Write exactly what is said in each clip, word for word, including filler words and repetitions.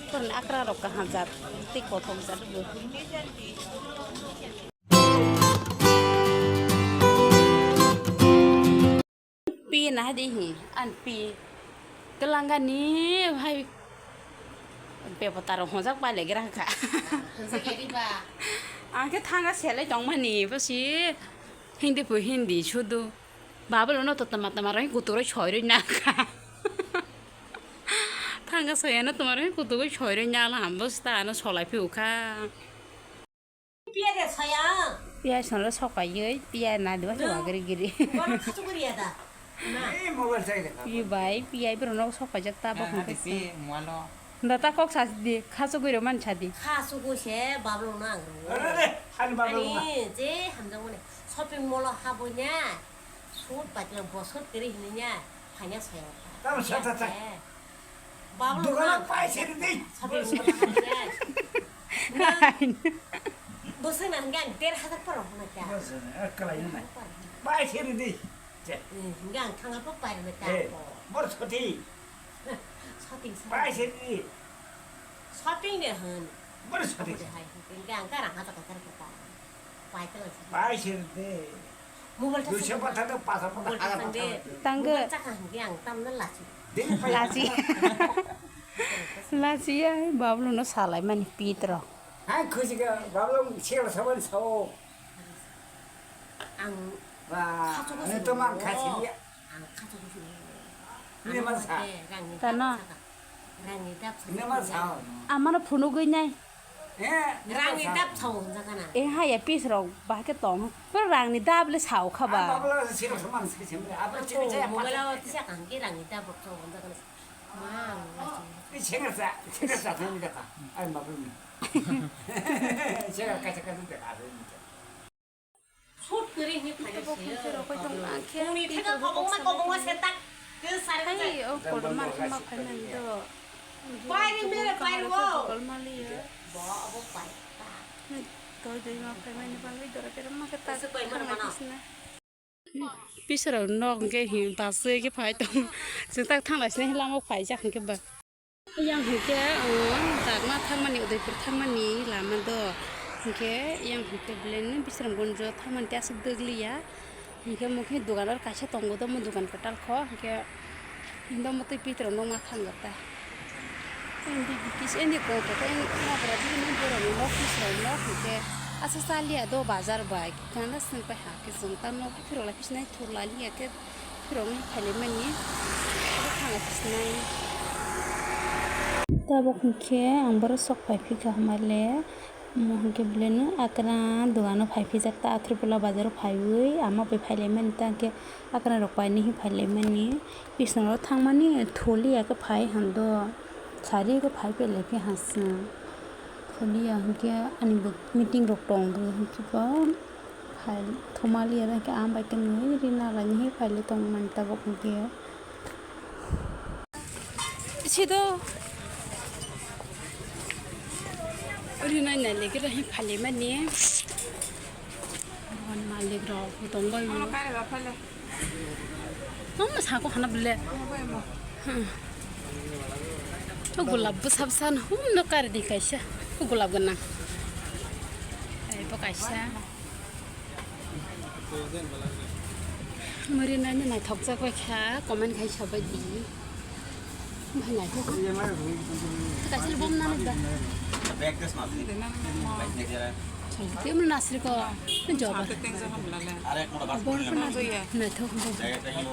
Korni akra rok kaham jat, tei kothok jat bo. Pi na di hi, an pi. Telangani hai bebota rok honjak pai legra kha. Ang khe thanga selai tongmani, bosi Hindi phu Hindi sudu. Babul no to tama tama roi kutu roi soi roi na kha. Thanga soya no tama roi kutu roi soi roi na la ham, bosi ta ano solai phi ukha. Piyaj sono sok pai yoi, piyaj na diba se wagri giri. Bono khachu guri ya da. Na. Yu bai, piyaj bro no sok pai jak ta bok. Hadi pi mualo. Da ta kok sa di, khachu guri man sa di. Khachu go se bablo na ang. Ani bablo na. Ani je hamjang mone. Shopping mall o habo nya. Sut pai kla bosot kiri hini nya. Phanya saya. Tamo sa ta ta. Bablo dogano na paisa ridi. Sabe na. Bosai na hingga ang der hazar paro hona kya. Bosai na, eh, kalai na. Paisa ridi. Hingga ang thanga po pai na kya. Eh, bor soti. Shopping, shopping. Paisa ridi. Shopping de han. Bor soti. Hingga ang karang hazar kata kata. Pai kala. Paisa ridi. Mobile ta duiso sangkhe patha do, pacha patha. Mobile ta sangkhe. Tanggo. Mobile chakha hingke ang tamno lachi. Lachi. Lachi ya, bablo no salai mani pitro. Hai khusi ka, bablo sel saban sao. Ang ba, khachu khachu ane to mang no. Khasi ya. Ang khachu khachu no. Ini man sa. Tano. Rangni dap sa. Ini man sa. Amano phunugwi nai. Eh, rangni dap sao hwnjakana. Eh, haya piece rok bahai khe tong. Pero rangni dap le sao kha ba. Ang babla sirok saman se semre. Apa ciri saya mobile o tisa kangke rangni dap rok sao hwnjakana. Ma, ang ni sengar sa, sengar sa thani kata. Ai babla ni. Sengar kacha kacha kata. Sut kiri hini phai se. Kobong se rokoi tong ang khe. Uni theka kobong na kobong se tak. Ke sare. Hai, o kolma ma phai nang do. Pai ni mere pai wo. Kolma liya. Bo abo pai. Toi doi ma phai mani bangwi dora pera ma khe tak. Pisra nok hwnkhe hi bus hwnkhe phai tong. Chwng tak thang lai sini lama phai jak hwnkhe ba. Yang hwnkhe, uh, Dagma thangmani, Udaipur thangmani lama do. Hwnkhe yang hwnkhe belai no Bisramganj thangmani tei aswk dwgliya. Hwnkhe omo khe dogan oro kaisa tongo do, omo dogan kwtal kho. Hwnkhe hinba omo twi pitro nokma thangkha ta. Endi bikis, endi kongkha ta, endi nokra bini borokni nok, Bisram nok hwnkhe asa chaliya do bazar bai. Gana swng pai ha khe chwng ta nok phirok lai phi sinai thur lai liya khe. Rong phaile mani, abo thang phisnai. Tabuk hwnkhe ang borok sok phai phikha hamale, omo hwnkhe belai no akra dogano phai phijak ta, Atripula bazaro phaiwi ama bai phaile mani ta hwnkhe akra rok painwi phaile mani, bisna rok thangmani tholiya khe phai hando, sari khe phai pele khe hasing tholiya hwnkhe ani bo meeting rok tong bo hwnkhe bo. Phai thumaliya bai khe ang bai khe nwi rina laini hi phaile tongmani tabuk hwnkhe. Sido rina nai legi rahi phaile mani. Bon malik rok bo tong bai. Mama sako hana bole. Hmm. O gulab bwsa bwsa no hum no kar di kaisa. O gulab gwnang. Ai bo kaisa. Mwri nani naithok jak bai kha, comment khai sa bai di. Bai naithok. Kaisa bom nani ba. Tei mano nasri ko joba. Bom ko na naithok.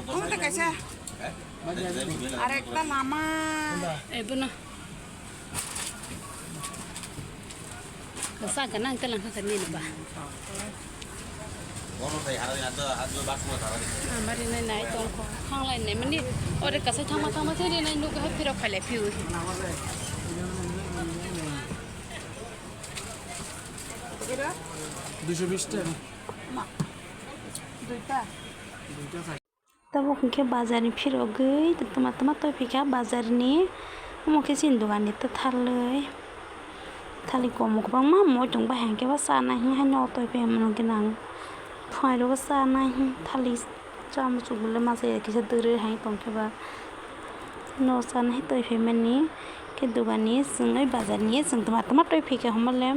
Kamu tak kaisa. Arekta lama. Eh, bono. Sa ganang telang ka nini ba. Amari nai nai tong ko. Hanglai nai mani. Ore kasai thangma thangma thiri nai nuk ha phirok phaile phiu. Duiso bish taka. Duita. Tabuk hwnkhe bazar ni phirogwi twma twma toi phikha bazar ni. Omo khe chini dogan ni twtharlwi thali kom kwbangma moi tong bai hwnkhe ba chana hinwi haino toi phaimani gwnang. Phunairok chana hinwi thali chamuchung le masa ya kisa dwrwi hai tongkhe ba no chana hinwi toi phaimani. Khe dugani chwng oi bazar ni chwng tama tama twi phi khe hwnba le,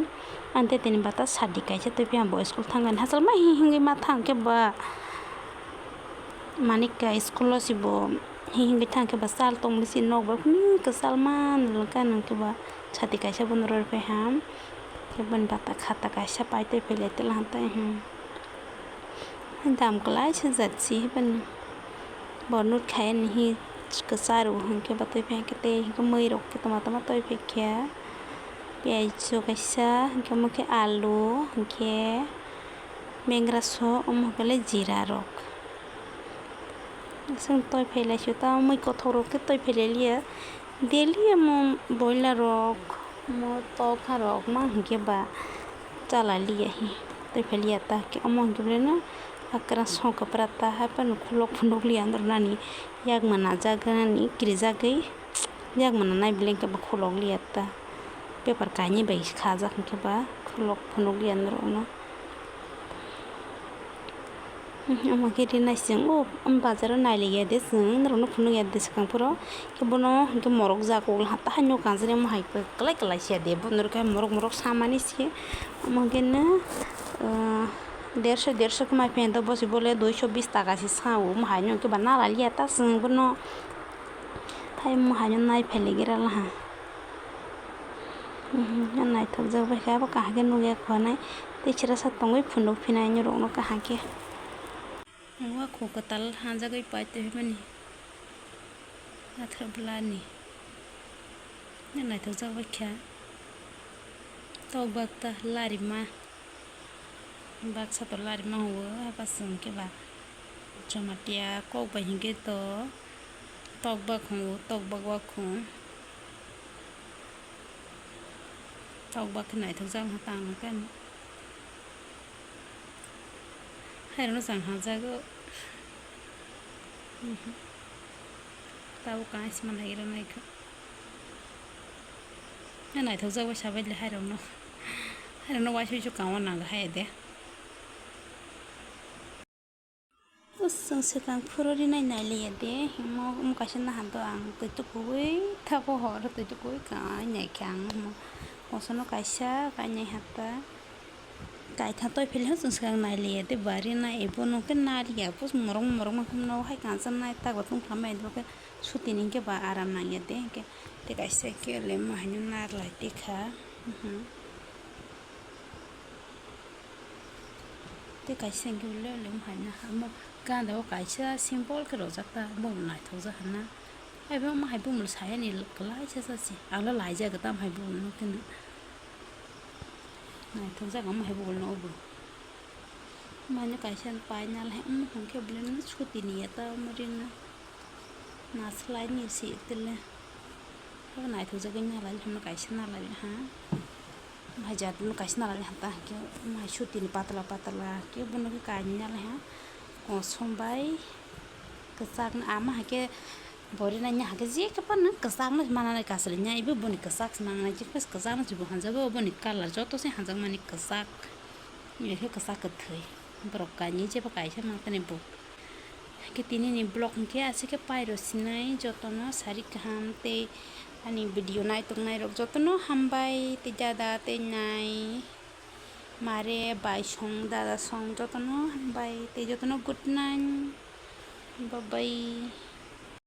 ang tei tini bata sadi kaisa twi phi ang bo school thangani hachal ma hi hingwi ma thang khe ba manik ka school o si bo hi hingwi thang khe ba chal tong li si nok bai phuni kwchal ma nang khe ba sadi kaisa bono rw phi ham khe boni bata khata kaisa pai twi phi le tela han tai hmm. Dam kwlai se jat si bini. Bo nut khai ani hi kwcharo hwnkhe ba twi phai khe tei hwnkhe mui rok khe tama tama twi phai khe. Piyaj kaisa hwnkhe omo khe alu hwnkhe bengra so omo hwnkhe le jira rok. Chwng twi phai lai si ta mui kothok rok khe twi phai lai liya. Daily omo boiler rok, omo tokha rok ma hwnkhe ba chala liya hi, twi phai liya ta hwnkhe omo hwnkhe belai no hakra songkha pra ta, hai phano khulok phunuk liya norok nani yak mana jak nani kirijagwi yak mana nai belai hwnkhe ba khulok liya ta, paper kainwi bai khajak hwnkhe ba khulok phunuk liya norok no. Omo khe rinai chwng o bazar o nai liya de chwng norok no phunuk ya de swkang phuru khe bono hwnkhe morok jak o tahai no kanjani omo hai kwlai kwlai se de bo norok khe morok morok samani se omo khe no derso derso khe mai phan do bosi bole duiso bis taka se sa o omo hai no hwnkhe ba nala liya ta chwng bono hai omo hai no nai phai ligira laha. Naithokjak bai khe abo kaham khe nukya khwnai tei chwrasa tongwi phunuk phinai norokno kaham khe. Wakho kwtal hanjagwi pai tongmani athra bwlani naithokjak bai kha tok bakta larima. Baksa to larima huo, hapa chwng khe ba Jamatia kok bai hinkhe to tokbak huo, tokbak wakhung, tokbak khe naithokjak wngkha tangma khe. Hairokno chwng hajago. Tabuk kaisa manai rw naikha. Naithokjak bai sabaile hairokno. Hairokno waisa waisa kangma nang hai de. Usung swkang phuru rinai nai liya de. Omo kaisa nahan to ang twi tukuwi thago hor twi tukuwi kai nai khe ang omo. Kosono kaisa kainai hata. Kaitha toi philhe chwng swkang nai liya de bari na ebo no khe nariya push morok morok ma khum no hai kansa nai tak ba tong kha mai do khe suti ni khe ba aram nang ya de khe tei kaisa khe le ma haino nar lai te kha. Tei kaisa hwnkhe le le haino omo ganda o kaisa simple khe rojak ta bo naithok jak hana. Hai bo omo hai bumul saya ni kwlai sa sa se ang le laijak tam hai bumul no khe no. Naithok jak omo hai bumul no obo. Mane kaisa paina le omo hwnkhe belai no suti ni ya ta omo ri no. Naslai ni si tele. Abo naithok jagwi nalai hwnno kaisa nalai ha. Mai jat no kaisa nalai ha ta hwnkhe mai suti ni patla patla khe bono khe kainwi nalai ha. Kosom bai kwchak no ama hwnkhe bori nai hwnkhe je khe phano kwchak no mananai kasali nya ibo boni kwchak se mananai je kwchak no se bo hanjago boni colour joto se hanjakmani kwchak. Iyakhe kwchak kwthwi borok kainwi jeba kaisa mantani bo. Hwnkhe tinini vlog hwnkhe aswk khe pairo sinai jotono sari kaham tei ani video naitok nairok jotono hambai tei dada tei nai mare bai song dada song jotono hambai tei jotono good night bye bye.